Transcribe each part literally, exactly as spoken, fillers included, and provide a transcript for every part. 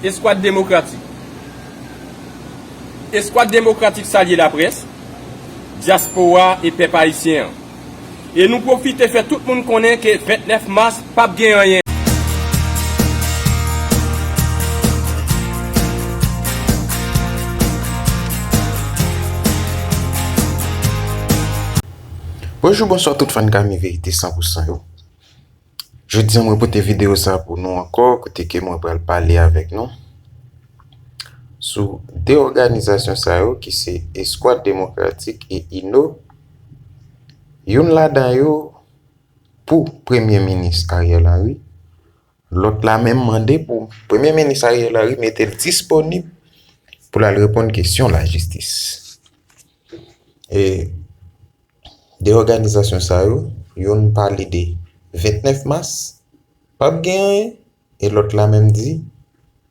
Eskwad Demokratik. Eskwad Demokratik salye laprès, dyaspora e pèp ayisyen an. E nou pwofite fè tout moun konnen ke vennèf mas p ap gen anyen. Bonjou, bonswa tout fan Kami Verite san pou san yo. Jodi a mwen pote videyo sa pou nou ankò, kote ke mwen pral pale avèk nou sou de òganizasyon sa yo ki se Eskwad Demokratik e ino. Youn ladan yo pou Premye Minis Ariel Henry, lòt la menm mande pou Premye Minis Ariel Henry mete l disponib pou l al reponn kesyon lajistis. E de òganizasyon sa yo, youn pale de vennèf mas, p ap gen anyen, e lòt la menm di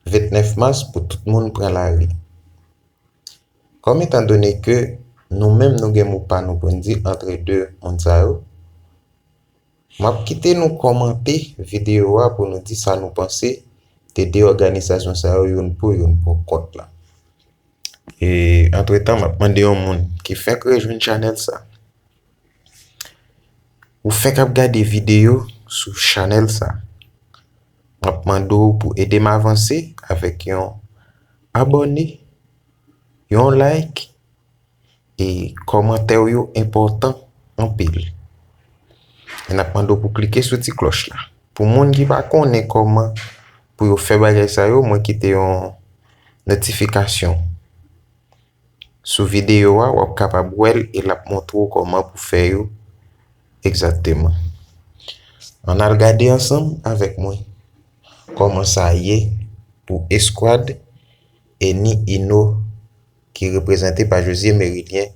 vennèf mas pou tout moun pran lari. Kòm etan done ke nou menm nou gen mo pa nou pou n di antre de moun sa yo, m ap kite nou kòmante videyo a pou nou di sa nou panse de de òganizasyon sa yo, youn pou, youn pou kont la. E antretan, m ap mande yon moun ki fèk rejwenn chanèl sa. Ou fèk ap gade videyo sou chanèl sa. M ap mande w pou ede m avanse avèk yon abòne, yon like, e kòmantè w yo enpòtan anpil. E n ap mande w pou klike sou ti klòch la. Pou moun ki pa konnen kòman pou yo fè bagay sa yo, mwen kite yon notifikasyon sou videyo a, w ap kapab wè l e l ap montre w kòman pou fè yo egzakteman. Ann al gade ansanm avèk mwen kòman sa ye pou Eskwad e ni ino ki reprezante pa Josué Mérilien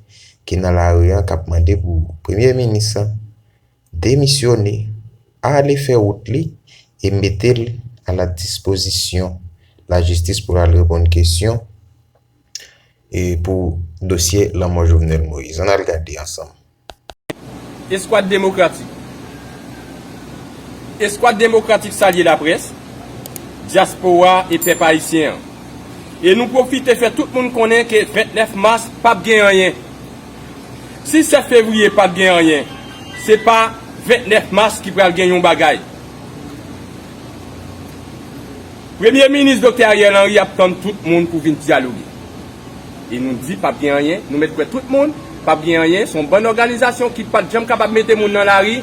ki nan lari an k ap mande pou Premye Minis lan demisyone, ale fè wout li e mete l a la dispozisyon lajistis pou l al reponn kesyon e pou dosye lanmò Jovenel Moïse. Ann al gade ansanm. Eskwad Demokratik. Eskwad Demokratik salye laprès, dyaspora e pèp ayisyen an. E nou pwofite fè tout moun konnen ke vennèf mas p ap gen anyen. Si sèt fevriye pa t gen anyen, se pa vennèf mas ki pral gen yon bagay. Premye Minis Doktè Ariel Henry ap tann tout moun pou vin dyaloge. E nou di p ap gen anyen, nou mèt kwè tout moun, p ap gen anyen, se yon bann òganizasyon ki pa t janm kapab mete moun nan lari,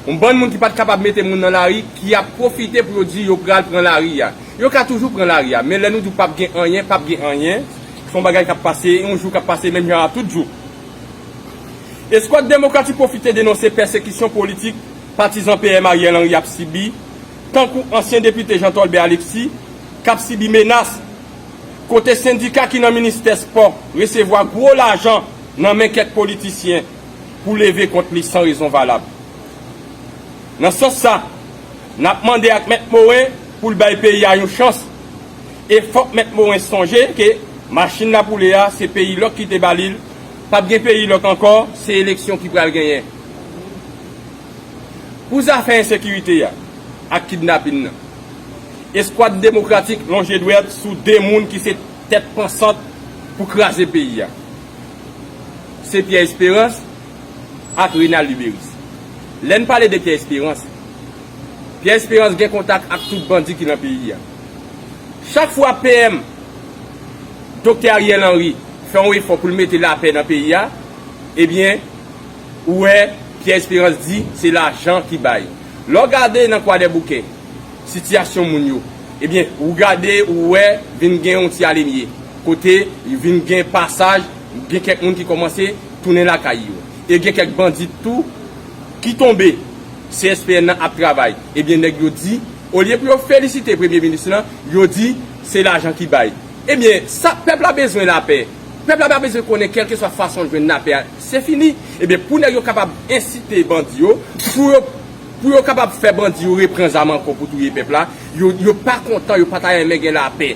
yon bann moun ki pa t kapab mete moun nan lari, ki ap pwofite pou yo di yo pral pran lari a. Yo ka toujou pran lari a, men lè nou di w p ap gen anyen, p ap gen anyen, se yon bagay k ap pase, yon jou k ap pase menm jan a tout jou. Eskwad Demokratik pwofite denonse pèsekisyon politik patizan P M Ariel Henry ap sibi, tankou ansyen depite Jean Tolbert Alexis, k ap sibi menas, kote sendika ki nan ministè spò resevwa gwo lajan nan men kèk politisyen pou leve kont li san rezon valab. Nan sans sa, n ap mande ak Mèt Morin pou l bay peyi a yon chans. E fòk Mèt Morin sonje ke machin lapoule a, se peyi lòk ki te ba li l, p ap gen peyi lòk ankò, se eleksyon ki pral genyen. Pou zafè ensekirite a ak kidnapin nan, Eskwad Demokratik lonje dwèt sou de moun ki se tèt pansant pou kraze peyi a. Se Pierre Espérance ak Renald Luberice. Lè n pale de Pierre Espérance, Pierre Espérance gen kontak ak tout bandi ki nan peyi a. Chak fwa P M Doktè Ariel Henry fè yon efò pou l mete lapè nan peyi a, ebyen, ou wè Pierre Espérance di se lajan ki bay. Lè w gade nan Kwadèboukè, sitiyasyon moun yo, ebyen, ou gade, ou wè, vin gen yon ti alemye. Kote vin gen pasaj, gen kèk moun ki kòmanse tounen lakay yo. E gen kèk bandi tou ki tonbe. C S P N nan ap travay. Ebyen, nèg yo di, olye pou yo felisite Premye Minis lan, yo di se lajan ki bay. Ebyen, sa pèp la bezwen lapè. Pèp la pa bezwen konnen kèlkeswa fason l jwenn lapè a, se fini. Ebyen, pou nèg yo kapab ensite bandi yo, pou yo, pou yo kapab fè bandi yo repran zam ankò pou touye pèp la, yo, yo pa kontan, yo pa ta renmen gen lapè.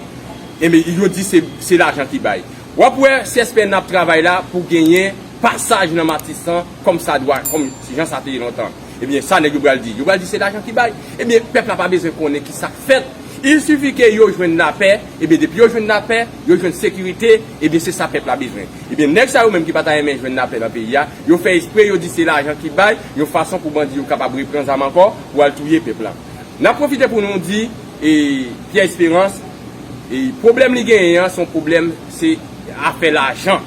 Ebyen, yo di se, se lajan ki bay. W ap wè C S P N nan ap travay la pou genyen pasaj nan Matisan kòm sa dwa, kòm jan sa te ye lontan. Ebyen, sa nèg yo pral di. Yo pral di se lajan ki bay. Ebyen, pèp la pa bezwen konnen ki sa k fèt. Il suffit que yo jwenn lapè, ebyen depi yo jwenn lapè, yo jwenn sekirite, ebyen se sa pèp la bezwen. Ebyen nèg sa yo menm ki pa ta renmen jwenn lapè nan peyi a, yo fè espre yo di se lajan ki bay, yon fason pou bandi yo kapab repran zam ankò, pou al touye pèp la. N ap pwofite pou nou di, e, Pierre Espérance, e, pwoblèm li genyen an, se yon pwoblèm, se afè lajan.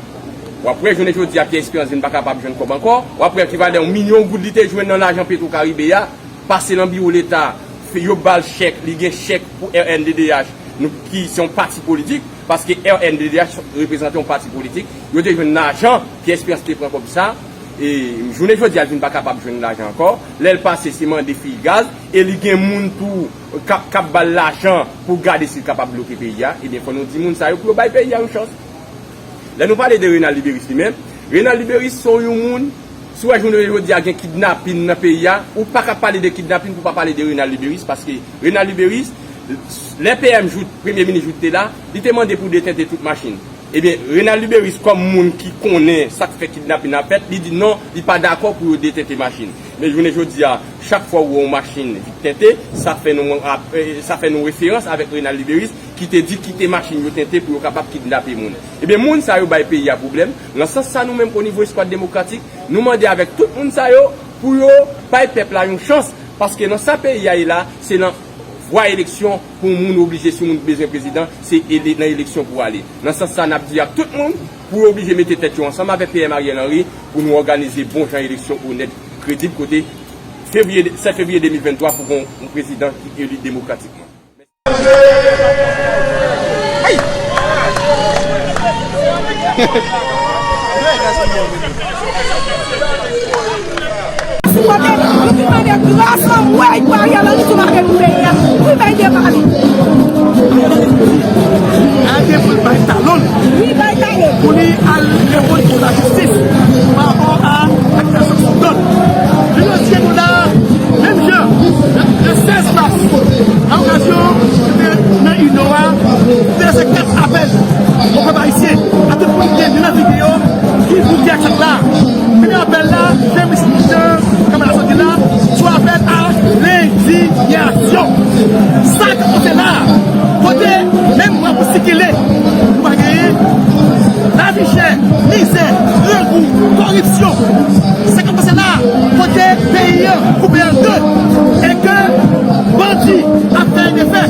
W ap wè jounen jodi a Pierre Espérance vin pa kapab jwenn kòb ankò, w ap wè ekivalan yon milyon goud li te jwenn nan lajan Petro Caribe a, pase nan biwo Leta, yo ba l chèk, li gen chèk pou R N D D H, nou, ki se yon pati politik, paske R N D D H reprezante yon pati politik, yo te jwenn lajan, Pierre Espérance te pran kòb sa, e jounen jodi a, l vin pa kapab jwenn lajan ankò, lè l pase, se mande fil gaz, e li gen moun tou k ap, k ap ba l lajan pou gade si l kapab bloke peyi a, ebyen, fò nou di moun sa yo pou yo bay peyi a yon chans. Lè nou pale de Renald Liberis li menm, Renald Liberis se yon moun, si w wè jounen jodi a gen kidnapin nan peyi a, ou pa ka pale de kidnapin pou w pa pale de Renald Liberis, paske Renald Liberis, lè P M Jouthe, Premye Minis Jouthe te la, li te mande pou detente tout machin. Ebyen, Renald Liberis, kòm moun ki konnen sa k fè kidnapin ap fèt, li di non, li pa dakò pou yo detente machin. Men jounen jodi a, chak fwa w wè yon machin vin tente, sa fè nou, sa fè nou referans avèk Renald Liberis, ki te di kite machin yo tente pou yo kapab kidnape moun. Ebyen, moun sa yo bay peyi a pwoblèm. Nan sans sa, nou menm, o nivo Eskwad Demokratik, nou mande avèk tout moun sa yo pou yo bay pèp la yon chans, paske nan sa peyi a ye la, se nan vwa eleksyon pou moun oblije, si moun bezwen prezidan, se ele-, nan eleksyon pou ale. Nan sans sa, n ap di ak tout moun pou yo oblije mete tèt yo ansanm avèk P M Ariel Henry pou nou òganize bon jan eleksyon onèt, kredib, kote fevriye, sèt fevriye de mil venntwa pou gon yon prezidan ki eli demokratikman. Sipòte, nou vin mande gras anmwey pou Ariel Henry sou mare pou peyi a. Wi, bay de pale. Ariel Henry bay talon. Wi, bay talon. Pou li al reponn pou lajistis pa rapò a akizasyon sou dòt. Jodi a nou la, menm jan, le sèz mas, a okazyon, te nan Inowa, te lanse kat apèl o pèp ayisyen, a tout moun ki gen nan videyo, ki bouke ak sa la. Premye apèl la, James Michel, kanmarad la sòti la, sou apèl a lendinyasyon. Sa k ap pase la, kote menm mwa pou sikile, nou pa genyen, lavi chè, mizè, grangou, kòripsyon. Sa k ap pase la, kote peyi an koupe an de, e ke bandi ap fè e defè,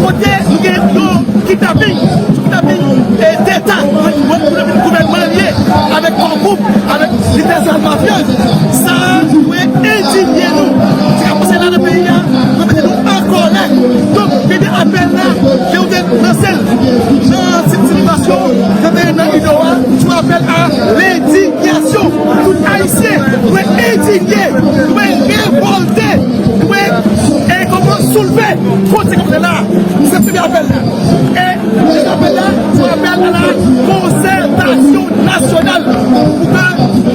kote nou gen yon kidnaping, kidnaping, e, deta, gouvènman l ye, avèk kò gwoup, avèk lidè zam mafyez. Sa a dwe endinye nou. Sa k ap pase la nan peyi a dwe mete nou an kòlè. Donk, gen de apèl la, ke ou te lanse l nan sit Silivas yo, ke te nan Inowa, sou apèl a lendinyasyon. Tout Ayisyen dwe endinye, dwe revòlte, dwe, e, kòman, soulve kont sa k ap fèt la. Se premye apèl la. E Dezòmè la, se apèl a la konsètasyon nasyonal pou ke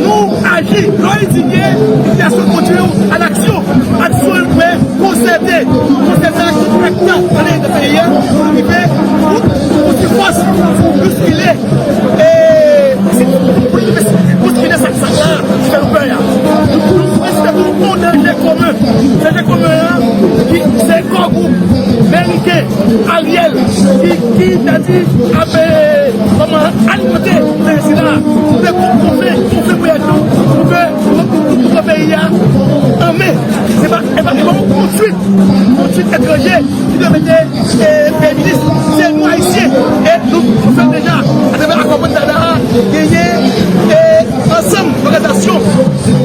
nou aji. Lè w endinye, sitiyasyon kondui w a laksyon. Aksyon dwe konsète, konsète ak tout aktè nan peyi a pou rive pou, pou ti fòs pou boskile, e, si, pou rive boskile sa, sa la ki fè nou pè a. Nou, nou prezante nou yon danje komen. Danje komen an, ki se kò gwoup meriken Ariel, ki, ki ta di ap, e, kòman, alimante peyi sila, pou ke gonfle, gonfle ponyèt nou, pou ke nou, nou, nou, nou pran peyi a an men. Se pa, e pa, e pa yon kontwit, kontwit etranje ki dwe mete, e, premye minis. Se nou Ayisyen, e nou, nou fè l deja, atravè akò Montana a, genyen, e, ansanm òganizasyon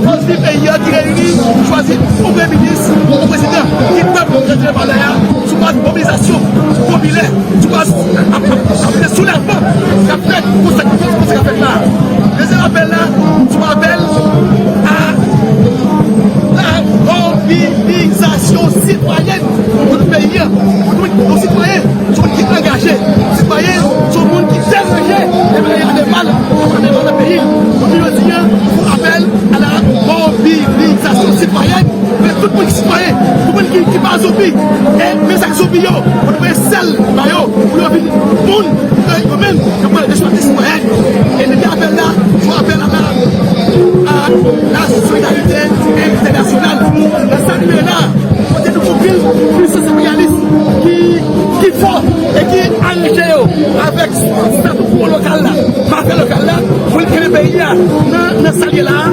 fòs viv peyi a ki reyini pou chwazi yon premye minis, yon prezidan ki pèp yo dirije pa la a, sou baz mobilizasyon popilè, sou baz ap, ap, ap, soulèvman k ap fèt pou sa, pou sa k ap fèt la. Dezyèm apèl la, sou apèl a la mobilizasyon sitwayèn pou tout peyi a, pou tout yon sitwayen. Se yon moun ki angaje, sitwayen, se yon moun ki deranje, e bagay ap fè mal, ap fè mal nan peyi. Jodi a, nou fè apèl a la mobilizasyon sitwayèn, men tout moun ki sitwayen, tout moun ki, ki pa zonbi, e men sa k zonbi yo, pou nou voye sèl ba yo, pou yo vin moun, e yo menm, yo pran responsabilite sitwayèn, e depi apèl la, se yon apèl a la, a la solidarite entènasyonal. Nan sa nou ye la, kote nou anpil, Sosyo-enperyalis ki, ki fò e ki aranje yo avèk statu quo lokal la, mafya lokal la, pou l kenbe peyi a nan, nan sa l ye la a.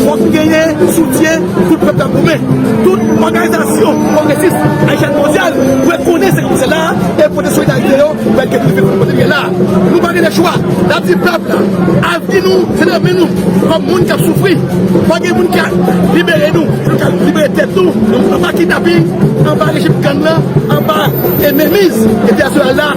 Fòk genyen soutyen tout pèp la goumen. Tout òganizasyon pwogresis ayisyèn mondyal dwe konnen se kòmsi la e pote solidarite yo pou l kenbe peyi kote l ye la a. Nou pa gen lechwa. N ap di pèp la, avni nou se nan men nou. Kòm moun k ap soufri, fò gen moun ki ka libere nou. Nou ka libere tèt nou anba kidnaping, anba rejim gang lan, anba e menmiz entènasyonal la,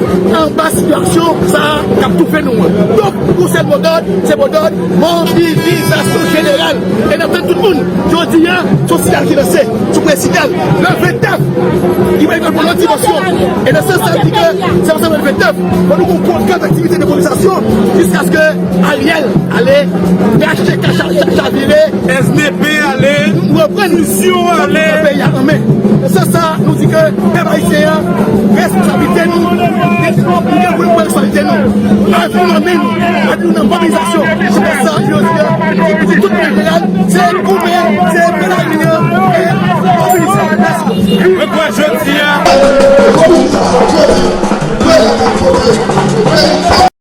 anba sitiyasyon sa a k ap toufe nou an. Donk, yon sèl modòd, se modòd mobilizasyon jeneral. E n ap tann tout moun. Jodi a, se yon siyal ki lanse sou prezidan le vennèf. Li va yon lòt dimansyon. E nan sans sa, di ke se pa sèlman le vennèf, fò nou gon pwogram daktivite de mobilizasyon jiskaske Ariel ale, P H T K cha- cha- chavire, S D P ale, nou reprann fizyon ale, peyi a an men. Nan sans sa, nou di ke pèp ayisyen an, responsablite nou, nou gen pou nou pran responsablite nou. Avni nou nan men nou, avni nou nan mobilizasyon. Se pou sa, jodi a, nou di tout moun jeneral, se goumen, se pèp ayisyen an, e mobilize. Mèsi. Mwen kwè jodi a.